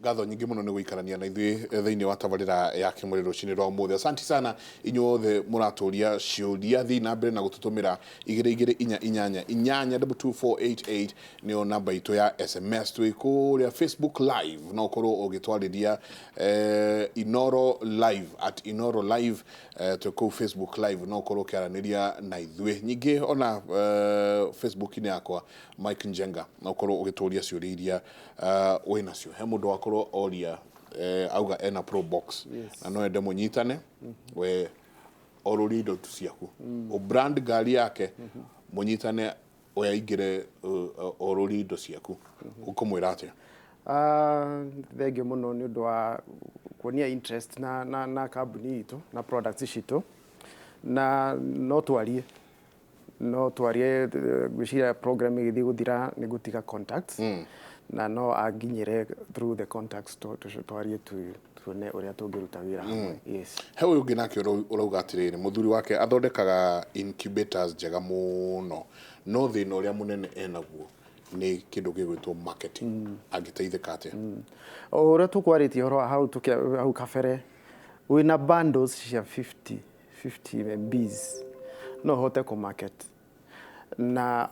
Ngatho nyingĩ mũno nĩ gũikarania na ithuĩ thĩinĩ wa tabarĩra ya Kĩmũrĩ rũcinĩ rwa ũmũthĩ. Asanti sana inyuothe mũratũria ciũria, thiĩ na mbere na gũtũtũmĩra 22488, 22488 nĩyo namba itũ ya SMS. Twĩ kũrĩa Facebook Live, no ũkorwo ũgĩtwarĩria Inoro Live, @InoroLive, twĩ kũu Facebook Live, no ũkorwo ũkĩaranĩria na ithuĩ. Ningĩ ona Facebook-inĩ yakwa Mike Njenga, no ũkorwo ũgĩtũria ciũria iria wĩ nacio. He mũndũ wakorwo oria, auga ena pro box na no ende mũnyitane, we orũrie indo tu ciaku, ũ brand ngari yake, mũnyitane, we aingĩre, orũrie indo ciaku, ũkũmwĩra atĩa? Ah, thengiũ mũno nĩ ũndũ wa kuonia interest na kambuni itũ na products citũ, na no twarie. Ngwĩciria program ĩgĩthiĩ gũthira nĩ ngũtiga contacts, na no anginyĩre through the contacts, twarie, tuone ũrĩa tũngĩruta wĩra hamwe, yes. He ũyũ ũngĩ nake ũrauga atĩrĩrĩ, mũthuri wake athondekaga incubators njega mũno, no thĩna ũrĩa mũnene enaguo nĩ kĩndũ gĩgwĩtwo marketing. Angĩteithĩka atĩa? O ũrĩa tũkwarĩtie ũhoro wa hau hau kabere, wĩna bundles cia 50 50 MBs, no ũhote kũ market na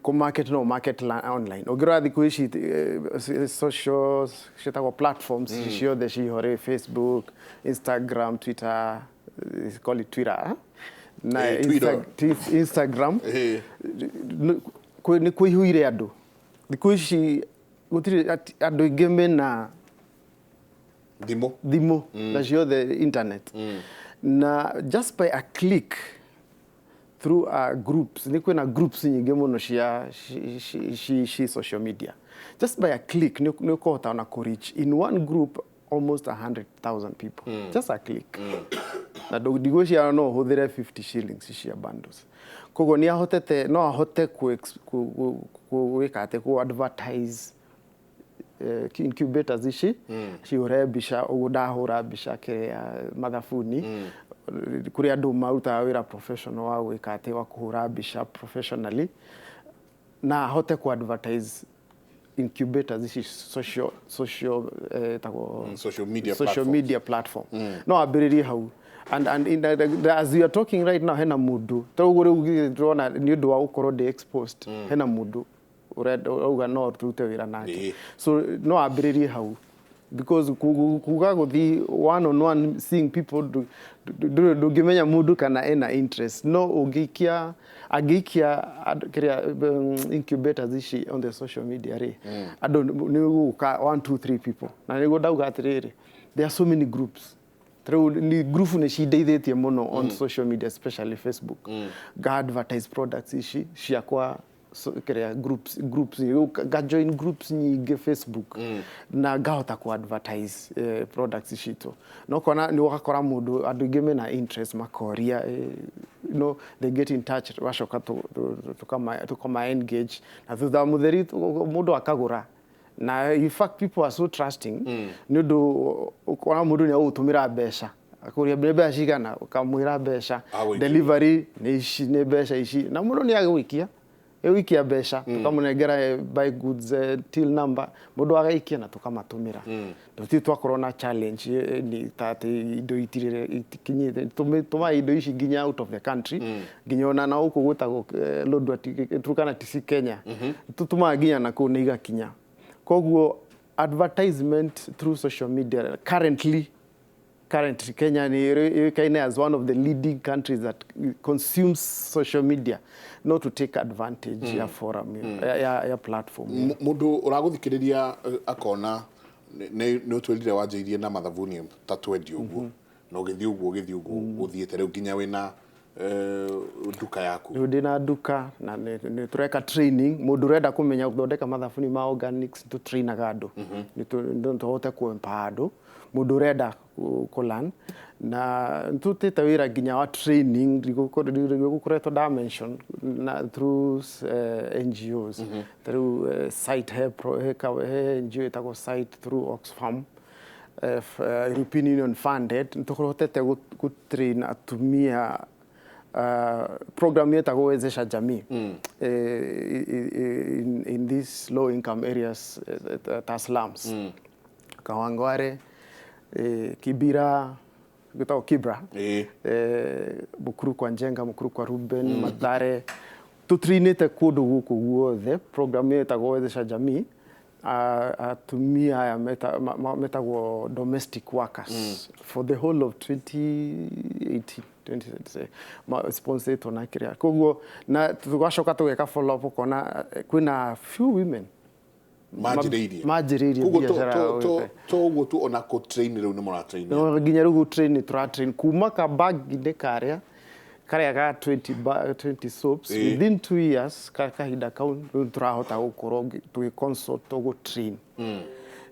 kũ market, no market online. Ũngĩrora thikũ ici, social ciĩtagwo platforms ciothe ciho rĩ, Facebook, Instagram, Twitter, call it Twitter, eh? Na Twitter. Instagram nĩ kũihũire andũ thikũ ici, gũtirĩ andũ aingĩ mena thimũ. Thimũ na ciothe internet, na just by a click through groups, nĩ kwĩna groups nyingĩ mũno cia ci social media, just by a click nĩ ũkũhota ona kũ reach in one group almost 100,000 people, just a click. Na ndigwĩciria no ũhũthĩre 50 shillings cia bundles. Koguo nĩ ahotete, no ahote gwĩka atĩ kũ advertise incubators ici, cihũre mbica ũguo ndahũra mbica kĩrĩa mathabuni. Kũrĩ andũ marutaga wĩra professional wa gwĩka atĩ wa kũhũra mbica professionally, na ahote ku advertise incubators ici social tagwo Social media social platforms. Media platform. No ambĩrĩrie hau, and as we are talking right now, hena mũndũ ta ũguo rĩu ndĩrona nĩ ũndũ wa gũkorwo ndĩ exposed, hena mũndũ ũrenda ũrauga no tũrute wĩra nake. So no ambĩrĩrie hau, because kuga gũthiĩ one on one, seeing people, ndũngĩmenya mũndũ kana ena interest. No ũngĩikia, angĩikia kĩrĩa incubators ici on the social media rĩ, andũ nĩ gũka one two three people. Na nĩguo ndauga atĩrĩrĩ, there are so many groups. Rĩu ni group nĩ cindeithĩtie mũno on social media, especially Facebook. Nga advertise products ici ciakwa, so, kĩrĩa groups rĩu nga join groups nyingĩ Facebook, na ngahota ku advertise products citũ. No kona nĩ ũgakora mũndũ, andũ aingĩ mena interest makoria, they get in touch, wacoka tũkama engage, na thutha wa mũtheri mũndũ akagũra. Na in fact people are so trusting, nĩ ũndũ ũkona mũndũ nĩ agũgũtũmĩra mbeca, akũria nĩ mbeca cigana, ũkamwĩra mbeca. Agũikia. Delivery nĩ ici, nĩ mbeca ici, na mũndũ nĩ agũikia, ĩgũikia mbeca, tũkamũnengera buy goods, till number, mũndũ agaikia na tũkamatũmĩra. Tũtirĩ twakorwo na challenge nĩ ta atĩ indo itirĩ itikinyĩte. Tũmaga indo ici nginya out of the country, nginya ona na gũkũ gwĩtagwo Lodwar, Turkana TC Kenya, tũtũmaga nginya na kũu nĩ igakinya. Koguo advertisement through social media, currently Kenya nĩ yũĩkaine as one of the leading countries that consumes social media, not to take advantage ya forum ya platform. Mũndũ ũragũthikĩrĩria akona nĩ ũtwĩrire wanjĩirie na mathabuni ta 20 ũguo, na ũgĩthiĩ ũguo, ũgĩthiĩ ũguo ũthiĩte rĩu nginya wĩna nduka yaku. Rĩu ndĩna nduka na nĩ tũreka training. Mũndũ ũrenda kũmenya gũthondeka mathabuni ma organics, tũ trainaga andũ. Nĩ tũhote kũ empower andũ, mũndũ ũrenda kũ learn. Na nĩtũrutĩte wĩra nginya wa training gũkoretwo nda mention na through NGOs. Ta rĩu site he NGO ĩtagwo site through Oxfam, European Union funded, nĩ tũhotete gũ train atumia program yetagwo Wezesha Jamii in these low income areas, ta slums. Kawangware, Kibira, gwĩtagwo Kibra, Mukuru kwa Njenga, Mukuru kwa Ruben, Mathare. Tũtrainĩte kũndũ gũkũ guothe. Program ĩyo ĩtagwo Wezesha Jamii. Atumia aya metagwo domestic workers for the whole of 2018 20 sponsored na kĩrĩa. Koguo na tũgacoka tũgeka follow up, ũkona kwĩna few women manjĩrĩirie. Manjĩrĩirie Koguo biacara ya ũgĩte. To ũguo tu, ona kũ train rĩu nĩ mũratrain? No, nginya rĩu gũtrain tũratrain kuma kabagi-inĩ karĩa karĩa ga 20, 20 soaps. Within 2 years kahinda kau rĩu tũrahota gũkorwo tũgĩ consult, tũgũ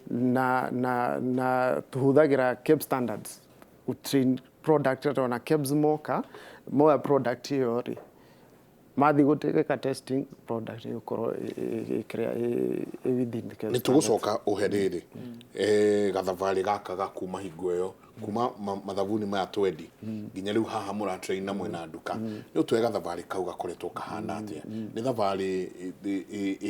na tũhũthagĩra KEBS standards gũtrain product. Ona KEBS moka moya product ĩyo rĩ, mathiĩ gũtĩka testing, product ĩgũkorwo ĩkĩrĩa ĩ within the KEBS Nĩ standards. Tũgũcoka ũhe rĩrĩ gathabarĩ gaka ga kuma hingo ĩyo, kuma mathabuni maya twendi nginya rĩu haha mũratrain na mwena nduka. Nĩ ũtũhe gathabarĩ kau gakoretwo kahana atĩa? Nĩ thabarĩ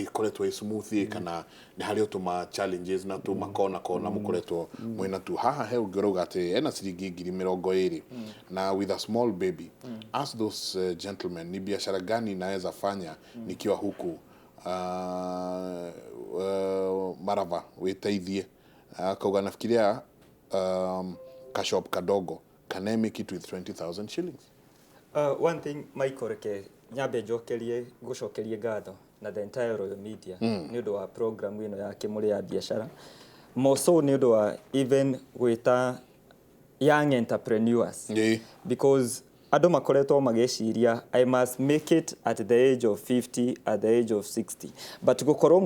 ĩkoretwo ĩ smooth kana nĩ harĩ o tũma challenges na tũma kona kona mũkoretwo mwĩna tu? Haha he ũngĩ ũrauga atĩ ena ciringi 20,000 na with a small baby. Ask those gentlemen ni biashara gani naweza fanya nikiwa huku Marava wĩteithie. Akauga nafikiria kashop kadogo. Can I make it with 20,000 shillings? One thing, Michael, reke nyambe njokerie gũcokerie ngatho na the entire Royal Media nĩ ũndũ wa program ĩno ya Kĩmũrĩ ya biacara, more so nĩ ũndũ wa even gwĩta young entrepreneurs, because andũ makoretwo magĩciria, "I must make it at the age of 50, at the age of 60." But gũkorwo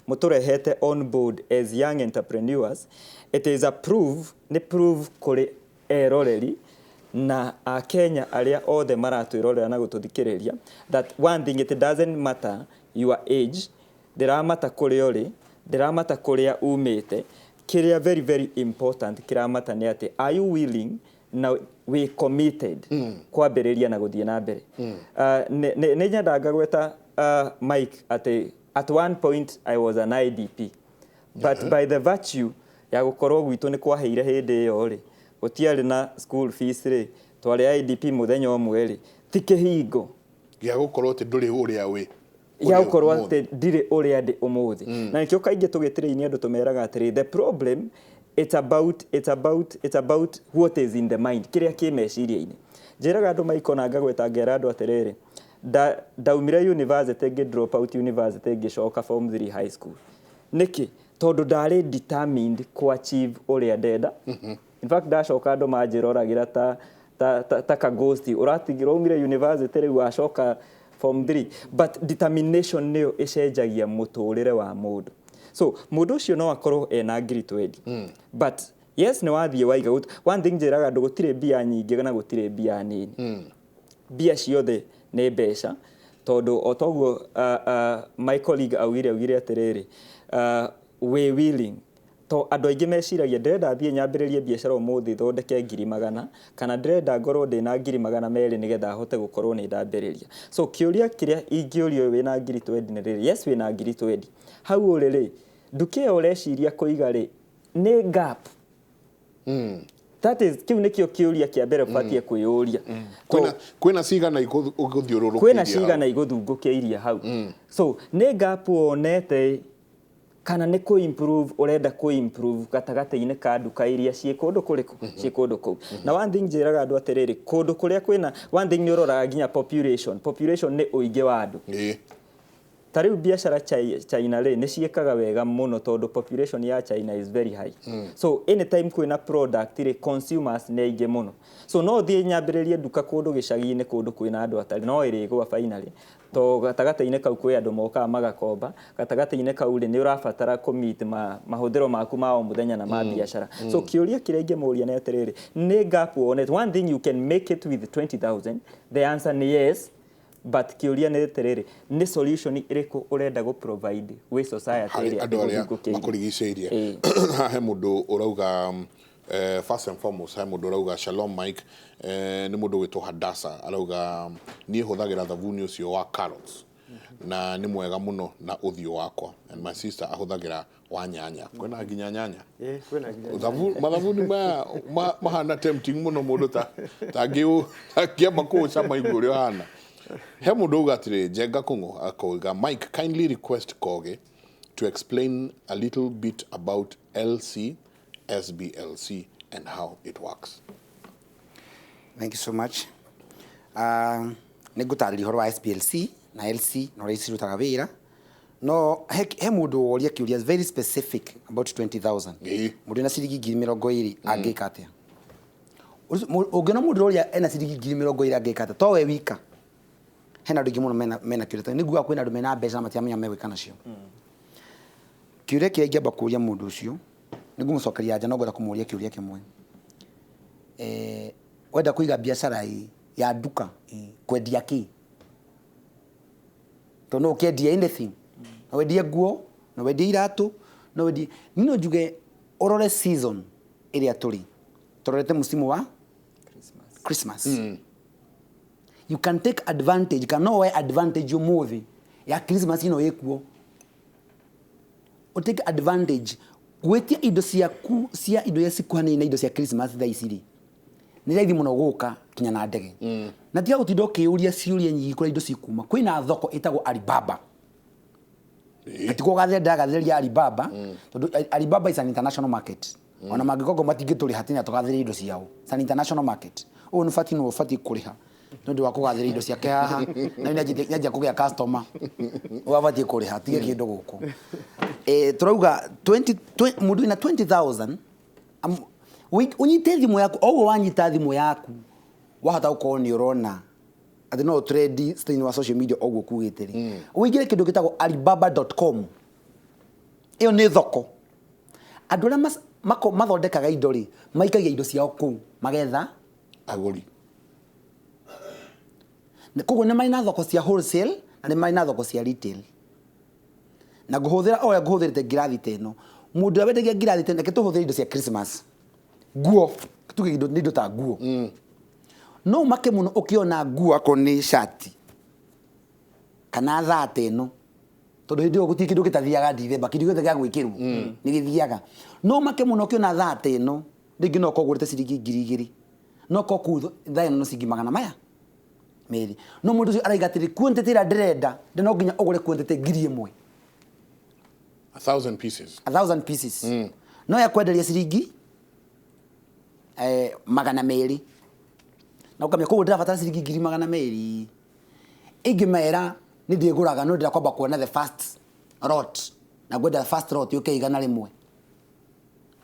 mũtũrehete on board as young entrepreneurs, it is a proof, nĩ proof kũrĩ eroreri na akenya arĩa othe maratwĩrorera na gũtũthikĩrĩria that one thing, it doesn't matter your age, ndĩramata kũrĩa ũrĩ, ndĩramata kũrĩa umĩte. Kĩrĩa very very important kĩramata nĩ atĩ, are you willing na wĩ committed kwambĩrĩria na gũthiĩ na mbere? Nĩ nyendaga gweta, Mike, atĩ at one point I was an IDP, but by the virtue ya gũkorwo gwitũ nĩ kwaheire hĩndĩ ĩyo rĩ, gũtiarĩ na school fees rĩ, twarĩ IDP mũthenya ũmwe rĩ, ti kĩhingo gĩa gũkorwo atĩ ndũrĩ ũrĩa wĩ ya ũrĩa gũkorwo ũmũthĩ. Atĩ ndirĩ ũrĩa ndĩ ũmũthĩ. Na nĩkĩo kaingĩ tũgĩtĩrĩinie andũ tũmeraga atĩrĩ, the problem, it's about what is in the mind, kĩrĩa kĩ meciria-inĩ. Njĩraga andũ maiko na ngagweta ngera andũ atĩrĩrĩ, ndaumire university, ngĩ drop out university, ngĩcoka form 3 high school. Nĩkĩ? Tondũ ndarĩ determined ku achieve ũrĩa ndenda. In fact, ndacoka andũ manjĩroragĩra ta ka ghost ũratigire umire university, rĩu wacoka form 3. But determination nĩyo ĩcenjagia mũtũrĩre wa mũndũ. So mũndũ ũcio no akorwo ena ngiri 20, but yes, nĩ wathiĩ waiga. One thing njĩraga andũ, gũtirĩ mbia nyingĩ na gũtirĩ mbia nini, mbia ciothe nĩ mbeca, tondũ o toguo my colleague augire atĩrĩrĩ, wĩ willing to andũ aingĩ meciragia, ndĩrenda thiĩ nyambĩrĩrie biacara ũmũthĩ thondeke 100,000, kana ndĩrenda ngorwo ndĩna 200,000 nĩgetha hote gũkorwo nĩ ndambĩrĩria. So kĩũria kĩrĩa ingĩũrio wĩna ngiri 20 nĩ rĩrĩ, yes, wĩna ngiri 20 hau ũrĩ rĩ, nduka ĩyo ũreciria kũiga rĩ, nĩ gap? That is, kĩu nĩkĩo kĩũria kĩa mbere ũbatiĩ kwĩyũria. Kwĩna cigana igũthiũrũrũkĩirie Kwĩna hau? Cigana igũthungũkĩirie hau. So nĩ gap wonete kana nĩ kũ improve ũrenda kũ improve gatagatĩ-inĩ ka nduka iria ciĩ kũndũ kũrĩkũ, ciĩ kũndũ kũu? Na one thing njĩraga andũ atĩrĩrĩ, kũndũ kũrĩa kwĩna, one thing nĩ ũroraga nginya population. Population nĩ ũingĩ wa andũ. Ta rĩu biacara China rĩ, nĩ ciĩkaga wega mũno tondũ population ya China is very high. So anytime kwĩna product rĩ, consumers nĩ aingĩ mũno. So no thiĩ nyambĩrĩrie nduka kũndũ gĩcagi-inĩ, kũndũ kwĩna andũ atarĩ, no ĩrĩgũa finally, to gatagatĩ-inĩ kau kwĩ andũ mokaga magakomba. Gatagatĩ-inĩ kau rĩ, nĩ ũrabatara kũ meet mahũthĩro maku ma o mũthenya na ma biacara. So kĩũria kĩrĩa ingĩmũria nĩ atĩrĩrĩ, nĩ gap wonete? One thing, you can make it with 20,000, the answer nĩ yes, but kĩũria nĩ atĩrĩrĩ, nĩ solution ĩrĩkũ ũrenda gũ provide gwĩ society harĩ ĩrĩa andũ arĩa ĩgũthungũkĩirie? Makũrigicĩirie. Haha he mũndũ ũrauga, first and foremost, he mũndũ ũrauga, "Shalom Mike." Nĩ mũndũ wĩtwo Hadasa, arauga, "Niĩ hũthagĩra thabuni ũcio wa carrots." Na nĩ mwega mũno na ũthiũ wakwa, and my sister ahũthagĩra wa nyanya. Kwĩna nginya nyanya? Ĩĩ, kwĩna nginya. Mathabuni maya mahana tempting mũno, mũndũ ta tangĩamba kũũcama igua ũrĩa ũhana. He mũndũ auga atĩrĩ, Njenga Kũng'ũ akauga, "Mike, kindly request Koge to explain a little bit about LC, SBLC and how it works." Thank you so much. Nĩ ngũtarĩria ũhoro wa SPLC na LC na ũrĩa cirutaga wĩra, no he mũndũ woria kĩũria very specific about 20,000. Mũndũ ena ciringi 20,000 angĩka atĩa? Ũngĩona mũndũ ũrĩa ena ciringi 20,000 angĩka atĩa, to we wika, hena andũ aingĩ mũno mena kĩũria. Tondũ nĩ nguaga kwĩna andũ mena mbeca na matiramenya megwĩka nacio. Kĩũria kĩrĩa ingĩamba kũria mũndũ ũcio, nĩ ngũmũcokeria nja, no ngwenda kũmũria kĩũria kĩmwe. Wenda kũiga biacara ĩ ya nduka ĩ kwendia kĩ? Tondũ no ũkĩendia anything, no wendie nguo, no wendie iratũ, no wendie. Niĩ no njuge ũrore season ĩrĩa tũrĩ, tũrorete msimu wa Christmas. You can take advantage, kana no woe advantage ũmũthĩ ya Christmas ĩno ĩkuo, ũtake advantage gwĩtia indo ciaku cia indo iria cikuhanĩire na indo cia Christmas. Thaa ici rĩ, nĩ raithi mũno gũka kinya na ndege, na tiga gũtinda ũkĩyũria ciũria nyingĩ kũrĩa indo cikuma. Kwĩna thoko ĩtagwo Alibaba. Na tikuo gathĩra ndagathĩrĩria Alibaba, tondũ Alibaba is an international market. Ona mangĩkorwo matingĩtũrĩha tinya tũgathĩrĩria indo ciao, it's an international market. Ũyũ nĩ batiĩ, nĩ ũbatiĩ kũrĩha nĩ ũndũ wa kũgathĩrĩria indo ciake haha, na nĩanjia kũgĩa customer, ũyũ abatiĩ kũrĩha tige kĩndũ gũkũ. Tũrauga 20 mũndũ wĩna 20,000 ũnyite thimũ yaku, o ũguo wanyita thimũ yaku wahota gũkorwo nĩ ũrona atĩ no trend thĩinĩ wa social media, ũguo kugĩte rĩ, ũingĩre kĩndũ gĩtagwo alibaba.com. Ĩyo nĩ thoko andũ arĩa mathondekaga indo rĩ, maikagia indo ciao kũu magetha agũri. Koguo nĩ marĩ na thoko cia wholesale na nĩ marĩ na thoko cia retail. Na ngũhũthĩra o ũrĩa ngũhũthĩrĩte ngirathi ta ĩno, mũndũ ũrĩa wendagia ngirathi ta ĩno, reke tũhũthĩre indo cia Christmas, nguo, tuge indo nĩ indo ta nguo, no ũmake mũno ũkĩona nguo akorwo nĩ cati kana thaa ta ĩno, tondũ hĩndĩ ĩyo gũtirĩ kĩndũ gĩtathiaga Ndithemba, kĩndũ gĩothe gĩa gwĩkĩrwo nĩ gĩthiaga. No ũmake mũno ũkĩona thaa ta ĩno, rĩngĩ no ũkorwo ũgũrĩte ciringi 2,000, no ũkorwo kũu thaa ĩno no ciringi 200, no mũndũ ũcio araiga atĩrĩ, quantity ĩrĩa ndĩrenda ndĩ no nginya ũgũre quantity 1,000. 1,000 pieces. 1,000 pieces. No yakwenderia ciringi 200, na ũkamenya koguo ndĩrabatara ciringi 200,000. Ingĩmera nĩ ndĩgũraga, no ndĩra kwamba kuona the first lot, na ngwenda first lot yũke 100.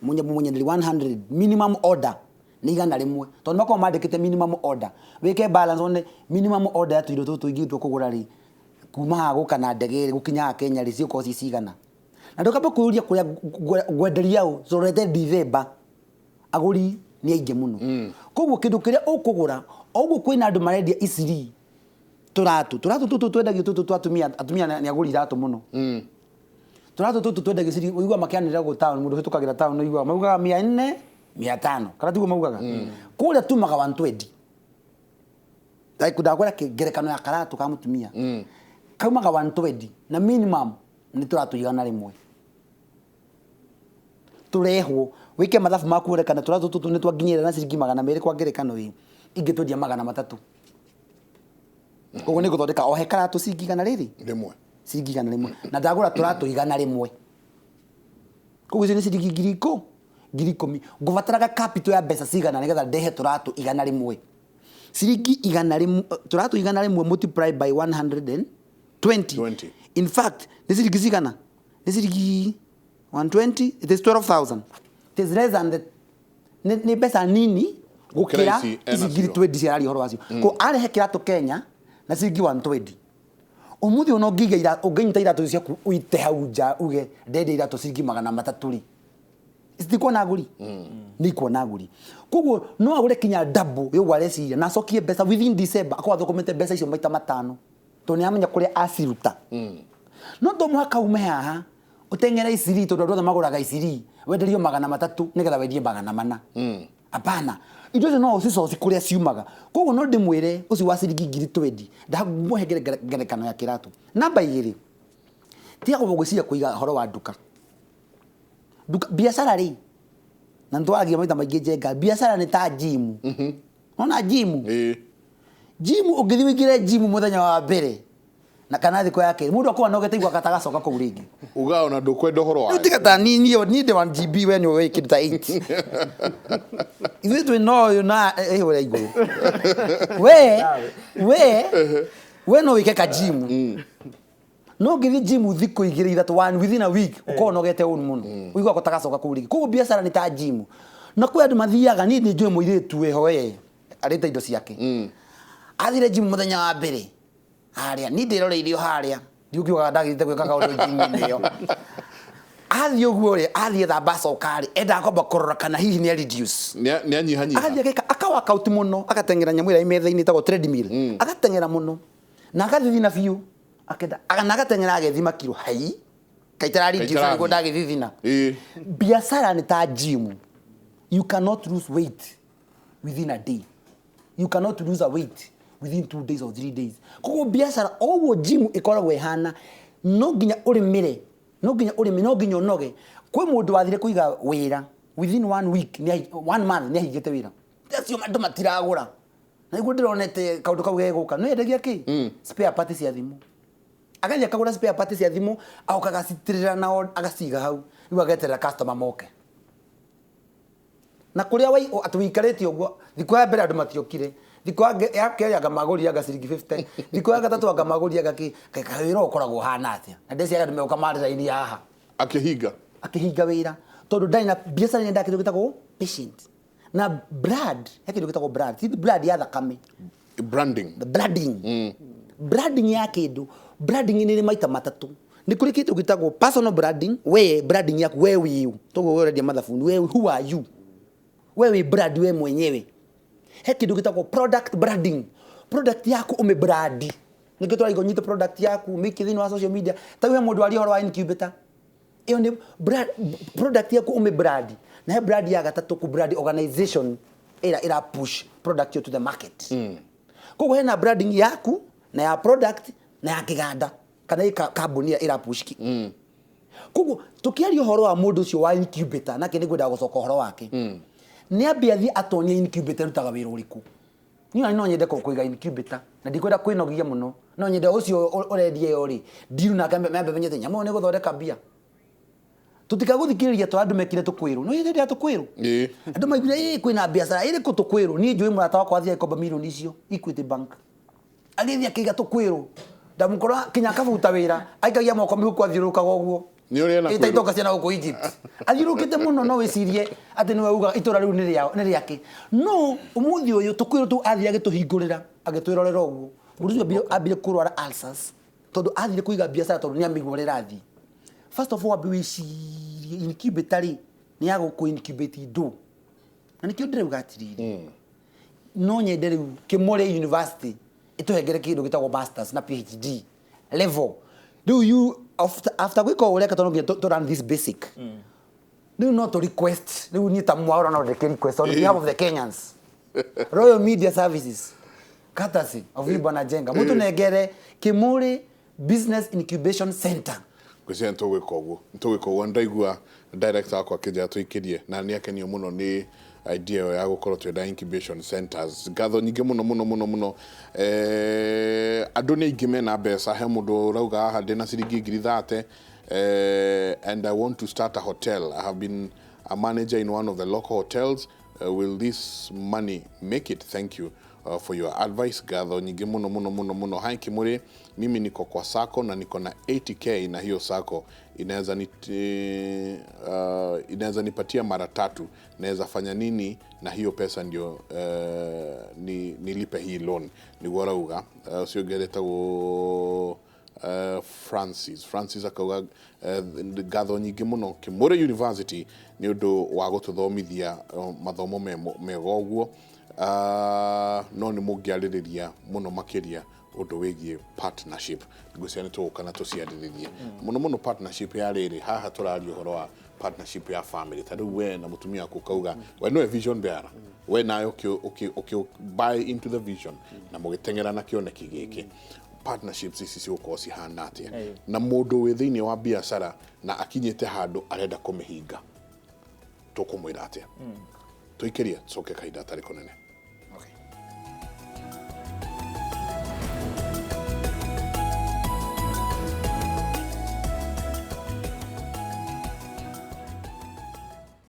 Munyenderia 100, minimum order nĩ 100, tondũ makoragwo mandĩkĩte minimum order. Wĩke balance one, minimum order ya tũindo tũtũ ingĩ tũkũgũra rĩ, kuma haha gũka na ndege rĩ, gũkinya haha Kenya rĩ, cigũkorwo ci cigana? Na ndũkambe kwĩyũria kũrĩa ngwenderia ũ. Tũrorete Ndithemba, agũri nĩ aingĩ mũno. Koguo kĩndũ kĩrĩa ũkũgũra o ũguo, kwĩna andũ marendia iciri, tũratũ tũtũ twendagio, tũtũ twa atumia. Atumia nĩ agũri iratũ mũno. Tũratũ tũtũ twendagio ciringi, ũiguaga makĩanĩrĩra gũkũ town, mũndũ ũhĩtũkagĩra town ũiguaga maugaga 400, 500, kana tiguo maugaga? Kũrĩa tumaga 120. Like ndakwĩra ngerekano ya karatũ ka mũtumia kaumaga 120, na minimum nĩ tũratũ 100 tũrehwo. Wĩke mathabu maku wone kana tũratũ tũtũ nĩ twanginyĩrĩra na ciringi 200. Kwa ngerekano ĩ, ingĩtwendia 300, koguo nĩ ngũthondeka o he karatũ ciringi igana rĩrĩ 1. Ciringi 100, na ndagũra tũratũ 100, koguo icio nĩ ciringi 10,000. Ngũbataraga capital ya mbeca cigana nĩgetha ndehe tũratũ 100? Ciringi 100, tũratũ 100 multiply by 120. 20. In fact nĩ ciringi cigana? Nĩ ciringi 120, it is 12,000. It is less than the nĩ mbeca nini gũkĩra gũkĩra ici ena ici ngiri cio. 20 ciararia ũhoro wacio. Ko arehe kĩratũ Kenya na ciringi 120, ũmũthĩ ona ũngĩiga ũngĩnyita iratũ ciaku ũite hau nja uge ndendia iratũ ciringi 300 rĩ, citikuona agũri? Nĩ ikuona agũri. Koguo no agũre kinya double yũguo areciria, na acokie mbeca within December, akorwo athũkũmĩte mbeca icio maita matano, tondũ nĩ amenya kũrĩa aciruta. No to mũhaka ume haha ũteng'ere iciri, tondũ andũ othe magũraga iciri, wenderio 300 nĩgetha wendie 400. Hapana, indo icio no ũcicoci kũrĩa ciumaga. Koguo no ndĩmwĩre ũcio wa ciringi 20,000 ndamũhe ngerekano ya kĩratũ. Namba 2, tiga gwĩciria kũiga ũhoro wa nduka. Nduka biacara rĩ, na nĩtwaragia maita maingĩ Njenga, biacara nĩ ta gym. Nona gym? Gym ũngĩthiĩ ũingĩre gym mũthenya wa mbere na kana thikũ ya kerĩ, mũndũ akorwo anogete igua atagacoka kũu rĩngĩ. Uga ona ndũkwenda ũhoro Rĩu tiga ta niĩ niĩ ndĩ 1 GB, we nĩ ũĩ kĩndũ ta 8. Ithuĩ twĩ na ũyũ na ĩhũre igũrũ. We no wĩke ka gym. No ũngĩthiĩ gym thikũ 2 3 one within a week ũkorwo ũnogete ũru mũno. Ũiguaga ũtagacoka kũu rĩngĩ. Koguo biacara nĩ ta gym. Na kwĩ andũ mathiaga, niĩ nĩ njũĩ mũirĩtu wĩho we arĩte indo ciake. Athire gym mũthenya wa mbere harĩa, niĩ ndĩroreirio harĩa, ndiũkiugaga ndagĩrĩte gwĩka kaũndũ gym-inĩ ĩyo. Athiĩ ũguo rĩ, athiĩ thamba acoka rĩ, endaga kwamba kũrora kana hihi nĩ reduce. Nĩ anyihanyiha. Agathiĩ ageka, aka workout mũno, agateng'era nyamũ ĩrĩa ĩ metha-inĩ ĩtagwo treadmill. Agateng'era mũno. Na agathithina biũ. Akenda, na agateng'era agethima kiro, hai. Kaitara reduce nĩguo ndagĩthithina. Biacara nĩ ta gym. You cannot lose weight within a day. You cannot lose a weight within 2 days or 3 days. Koguo biacara oguo gym ĩkoragwo ĩhana, no nginya ũrĩmĩre, no nginya ũrĩme, no nginya ũnoge. Kwĩ mũndũ wathire kũiga wĩra within 1 week, 1 month nĩ ahingĩte wĩra. Acio andũ matiragũra. Na nĩguo ndĩronete kaũndũ kau gegũka. Nĩ endagia kĩ? Spare part cia thimũ. Agathiĩ akagũra spare part cia thimũ, agoka agacitirĩra na agaciga hau. Rĩu ageterera customer moke. Na kũrĩa atĩ wĩikarĩte ũguo, thikũ ya mbere andũ matiokire. Thikũ ya kerĩ anga magũrire anga ciringi 50. Thikũ ya gatatũ anga magũrire anga kĩ, kaĩ wĩra ũkoragwo ũhana atĩa? Na ndĩreciria andũ megũka marĩ raini haha. Akĩhinga. Akĩhinga wĩra. Tondũ ndarĩ na biacara nĩ kĩndũ gĩtagwo patient. Na brand, he kĩndũ gĩtagwo brand, ti brand ya thakame. Branding. The branding. Branding ya kĩndũ, branding nĩ ĩrĩ maita matatũ. Nĩ kũrĩ kĩndũ gĩtagwo personal branding, we branding yaku we wĩũ. Toguo we ũrendia mathabuni, we who are you? We wĩ brand we mwenyewe. He kĩndũ gĩtagwo product branding. Product yaku ũmĩ brand. Nĩkĩo tũraiga ũnyite product yaku, ũmĩikie thĩinĩ wa social media. Ta rĩu he mũndũ waria ũhoro wa incubator. Ĩyo nĩ product yaku ũmĩ brand. Na he brand ya gatatũ kũ brand organization ĩrĩa ĩra push product to the market. Koguo hena branding yaku na ya product na ya kĩganda kana ĩ kambuni ĩrĩa ĩra push ki. Koguo tũkĩaria ũhoro wa mũndũ ũcio wa incubator, nake nĩ ngwendaga gũcoka ũhoro wake. Nĩ ambe athiĩ atonie incubator ĩrutaga wĩra ũrĩkũ. Niĩ no nyende kũiga incubator na ndikwenda kwĩnogia mũno. No nyende ũcio ũrendia ĩyo rĩ, ndiru nake ambe amenyete nyamũ ĩyo nĩ gũthondeka mbia. Tũtikagũthikĩrĩria tondũ andũ mekire tũkwĩrwo. No hĩndĩ ĩrĩa tũkwĩrwo. Andũ maiguire ĩ kwĩna biacara ĩrĩkũ tũkwĩrwo. Niĩ njũĩ mũrata wakwa athiĩ agĩkomba mirioni icio Equity Bank. Agĩthiĩ akĩiga tũkwĩrwo. Ndamũkora kinya akabuta wĩra, aikagia moko mĩhuko athiũrũrũkaga ũguo. Nĩ ũrĩa ena Ĩ ta itonga ciana gũkũ Egypt. Athiũrũrũkĩte mũno no wĩcirie atĩ nĩwe uga itũra rĩu nĩ rĩake. No ũmũthĩ ũyũ tũkwĩrwo tũu athiĩ agĩtũhingũrĩra, agĩtwĩrorera ũguo. Mũndũ ũcio ambire kũrwara ulcers tondũ athire kũiga biacara tondũ nĩ amĩigua ũrĩa ĩrathiĩ. First of all ambe wĩcirie incubator rĩ, nĩ ya gũkũ incubate indo. Na nĩkĩo ndĩrauga atĩrĩrĩ, no nyende rĩu Kĩmũrĩ University ĩtũhengere kĩndũ gĩtagwo masters na PhD level. Rĩu you after gwĩka ũũ ũreka tondũ no nginya tũ run this basic. Rĩu no tũ request, rĩu niĩ ta Mwaũra no ndĩke request on behalf of the Kenyans. Royal Media Services, courtesy of you Bwana Njenga, mũtũnengere Kĩmũrĩ Business Incubation Center. Ngwĩciria nĩ tũgwĩka ũguo, nĩ tũgwĩka ũguo. Ndaigua director wakwa akĩnjĩra tũikĩrie na nĩ akenio mũno nĩ idea ĩyo ya gũkorwo twĩna incubation centers. Ngatho nyingĩ mũno mũno mũno mũno. Andũ nĩ aingĩ mena mbeca. He mũndũ ũrauga haha ndĩna ciringi 30,000, and I want to start a hotel. I have been a manager in one of the local hotels. Will this money make it? Thank you for your advice. Ngatho nyingĩ mũno mũno mũno mũno. Hi Kimuri, mimi niko kwa sacco na niko na 80k na hiyo sacco inaweza nipatia mara 3. Naweza fanya nini na hiyo pesa ndio nilipe hii loan? Niguo arauga. Ũcio ũngĩ etagwo Francis. Francis akauga ngatho nyingĩ mũno Kĩmũrĩ University nĩ ũndũ wa gũtũthomithia mathomo mega ũguo. No nĩ mũngĩarĩrĩria mũno makĩria Ũndũ wĩgiĩ partnership, ngwĩciria nĩ tũgũka na tũciarĩrĩrie mũno mũno partnership ya rĩrĩ. Haha tũraria ũhoro wa partnership ya family. Ta rĩu we na mũtumia waku ũkauga we nĩwe vision bearer, we nawe ũkĩ buy into the vision na mũgĩteng'era na kĩoneki gĩkĩ. Partnerships ici cigũkorwo cihana atĩa? Na mũndũ wĩ thĩinĩ wa biacara na akinyĩte handũ arenda kũmĩhinga, tũkũmwĩra atĩa? Tũikĩrie, tũcoke kahinda atarĩ kũnene.